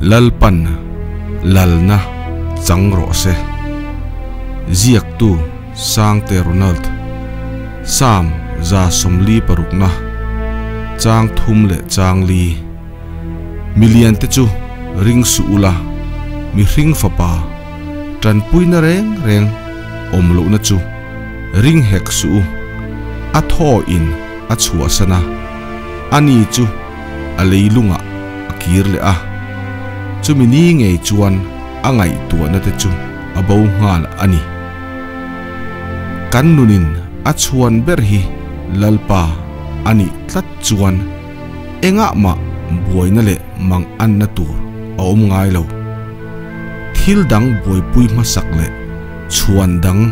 Lalpan lalna chang rawh se. Ziaktu Sangte Ronald. Psalm 146 na chang thum leh chang li. Milian te chu ring suh ula, mihring fapa tanpuina reng reng awm lohna chu ring hek suh u. A thaw in a chhuahsan a, ani chu a leilungah a kir leh a. Chumi ni ngei chuan a ngaihtuahna te chu a bo nghal a ni. Kan nunin a chhuan ber hi Lalpa a nih tlat chuan engah mah buaina leh mang anna tur a awm ngai lo. Thil dang buaipui hmasak leh chhuan dang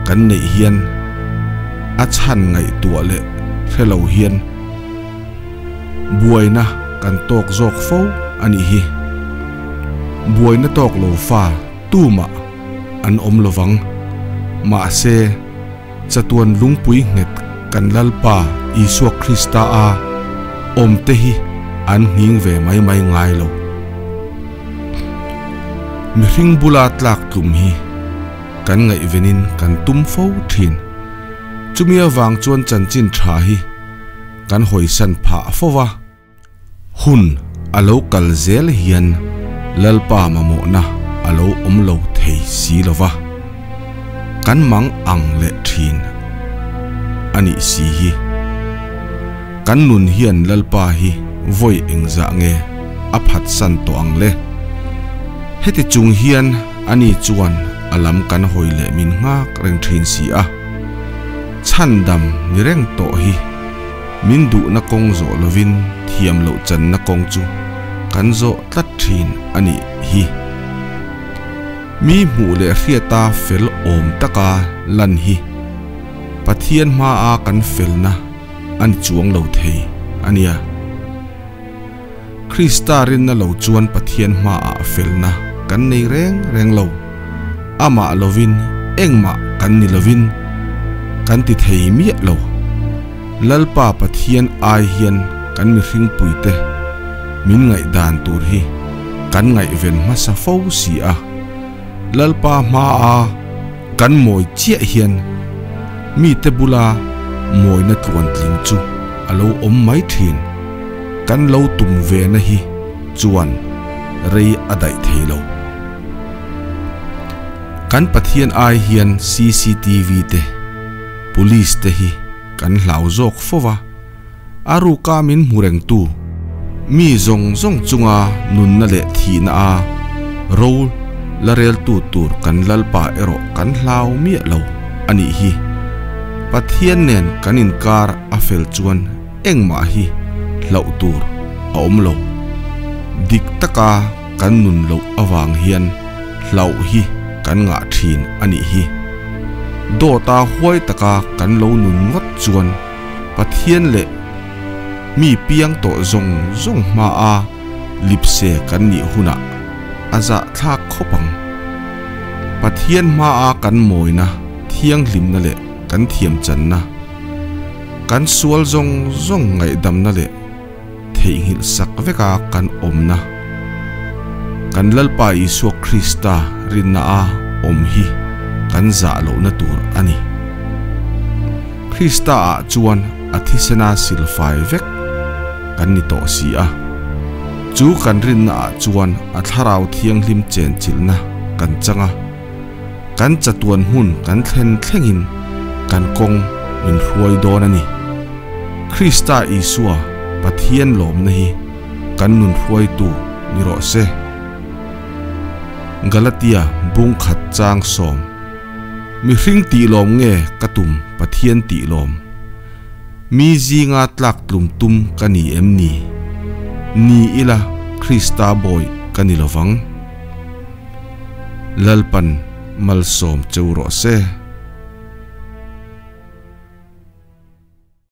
kan neih hian a chhan ngaihtuah leh hre lo hian buaina kan tawk zawk fo a nih hi. Buaina tawk lo fa tumah an awm lovang. Mahse, chatuan lungpui nghet kan Lalpa Isua Krista a awmte hi an nghing ve mai mai ngai lo. Mihring bula tlak tlum hi kan ngaihvenin kan tum fo thin. Chumi avang chuan chanchin tha hi kan hawisan phah fo va. Hun a lo kal zel hian Lalpa mamawhna a lo awm lo thei si lo va, kan mang ang leh thin a nih si hi. Kan nun hian Lalpa hi vawi engzah nge a phatsan tawh ang le? Heti chung hian ani chuan a lam kan hawi leh min nghak reng thin si a, chhandam ni reng tawh hi. Min duhna kawng zawh lovin thiam loh channa kawng chu kan zawh tlat thin a nih hi. Mi hmuh leh hriata fel awm taka lan hi Pathian hmaa kan felna a ni chuang lo thei a nia. Krista rinna lo chuan Pathian hmaah felna kan nei reng reng lo. Amah lovin engmah kan ni lovin kan ti thei miah lo. Lalpa Pathian ai hian kan mihring puite min ngaihdan tur hi kan ngaihven hmasa fo si a. Lalpa hmaa kan mawi chiah hian mite bula mawina tluantling chu a lo awm mai thin. Kan lo tum ve na hi chuan rei a daih thei lo. Kan Pathian ai hian cctv te, Police te hi kan hlau zawk fo va, a ruka min hmu rengtu mi zawng zawng chunga nunna leh thihna a ro la reltu tur kan Lalpa erawh kan hlau miah lo a nih hi. Pathian nen kan inkar a fel chuan engmah hi hlauh tur a awm lo. Dik taka kan nun loh avang hian hlauh hi kan ngah thin a nih hi. Dawta huai taka kan lo nun ngawt chuan Pathian leh mi piang tawh zawng zawng hmaa lipse kan nih hunah a zahthlak khawp ang. Pathian hmaa kan mawina, thianghlimna leh kan thiamchanna, kan sual zawng zawng ngaihdamna leh theihnghilh sak veka kan awmna, kan Lalpa Isua Krista rinna a awm hi kan zah lohna tur a ni. Krista ah chuan a thisena silfai vek kan ni tawh si a, chu kan rinna ah chuan a Thlarau Thianghlim chenchilhna kan chang a, kan chatuan hmun kan thlen thlengin kan kawng min hruai dawn a ni. Krista Isua Pathian lawmna hi kan nun hruaitu ni rawh se. Galatia bung khat chang sawm. Mihring tih lawm nge ka tum Pathian tih lawm? Mi zinga tlak tlum tum ka ni em ni? Ni ila Krista bawi ka ni lovang. Lalpan malsawm cheu rawh se.